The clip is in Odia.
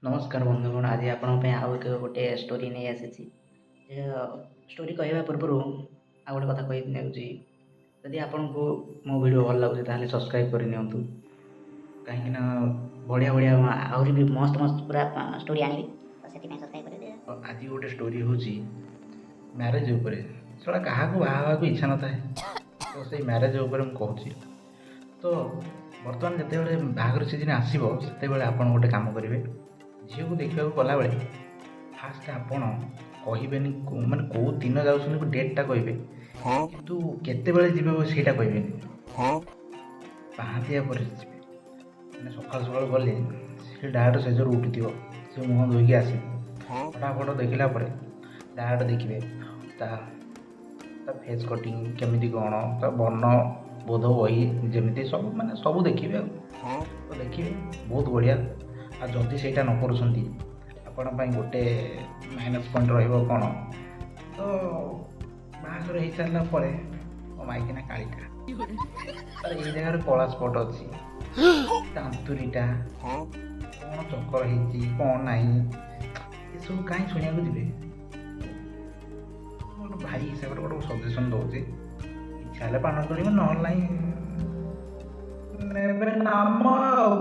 ନମସ୍କାର ବନ୍ଧୁଗଣ, ଆଜି ଆପଣଙ୍କ ପାଇଁ ଆଉ ଏକ ଗୋଟେ ଷ୍ଟୋରି ନେଇ ଆସିଛି। ଷ୍ଟୋରି କହିବା ପୂର୍ବରୁ ଆଉ ଗୋଟେ କଥା କହି ନେଉଛି, ଯଦି ଆପଣଙ୍କୁ ମୋ ଭିଡ଼ିଓ ଭଲ ଲାଗୁଛି ତାହେଲେ ସବସ୍କ୍ରାଇବ୍ କରିନିଅନ୍ତୁ, କାହିଁକିନା ବଢ଼ିଆ ବଢ଼ିଆ ଆହୁରି ବି ମସ୍ତ ମସ୍ତ ପୁରା ଷ୍ଟୋରି ଆଣିବି, ତ ସେଥିପାଇଁ ସବସ୍କ୍ରାଇବ୍ କରିଦିଅ। ଆଜି ଗୋଟେ ଷ୍ଟୋରି ହେଉଛି ମ୍ୟାରେଜ୍ ଉପରେ। ଶଳା କାହାକୁ ବାହା ହେବାକୁ ଇଚ୍ଛା ନଥାଏ, ତ ସେଇ ମ୍ୟାରେଜ୍ ଉପରେ ମୁଁ କହୁଛି। ତ ବର୍ତ୍ତମାନ ଯେତେବେଳେ ବାହାଘର ସିଜିନ୍ ଆସିବ, ସେତେବେଳେ ଆପଣ ଗୋଟେ କାମ କରିବେ। ଝିଅକୁ ଦେଖିବାକୁ ଗଲାବେଳେ ଫାଷ୍ଟ ଆପଣ କହିବେନି ମାନେ କେଉଁ ଦିନ ଯାଉଛନ୍ତି, ଡେଟ୍ଟା କହିବେ, କିନ୍ତୁ କେତେବେଳେ ଯିବେ ସେଇଟା କହିବେନି। ପାହାନ୍ତିଆ ପରେ ଯିବେ, ମାନେ ସକାଳୁ ସକାଳୁ ଗଲେ ସେ ଡାଇରେକ୍ଟ ଶେଯରୁ ଉଠିଥିବ, ସେ ମୁହଁ ଧୋଇକି ଆସିବ। ଫଟାଫଟ ଦେଖିଲା ପରେ ଡାଇରେକ୍ଟ ଦେଖିବେ ତା ଫେସ୍ କଟିଂ କେମିତି କ'ଣ, ତା ବର୍ଣ୍ଣ ବୋଧ ବହି ଯେମିତି ସବୁ, ମାନେ ସବୁ ଦେଖିବେ। ଆଉ ତ ଦେଖିବେ ବହୁତ ବଢ଼ିଆ। ଆଉ ଯଦି ସେଇଟା ନ କରୁଛନ୍ତି, ଆପଣଙ୍କ ପାଇଁ ଗୋଟେ ମାଇନସ୍ ପଏଣ୍ଟ ରହିବ। କ'ଣ ତ ବାହାଘର ହେଇସାରିଲା ପରେ ମୋ ମାଇକିନା କାଳିଟା, ତାର ଏଇ ଜାଗାରେ କଳା ସ୍ପଟ୍ ଅଛି, ତାନ୍ତୁରିଟା କ'ଣ ଚକର ହେଇଛି କ'ଣ ନାହିଁ, ଏସବୁ କାହିଁ ଶୁଣିବାକୁ ଯିବେ? ଗୋଟେ ଭାଇ ହିସାବରେ ଗୋଟେ ସଜେସନ୍ ଦେଉଛି, ଇଚ୍ଛା ହେଲେ ପାନ କରିବେ, ନହେଲେ ନାହିଁ ନେବେ ନାମ ଆଉ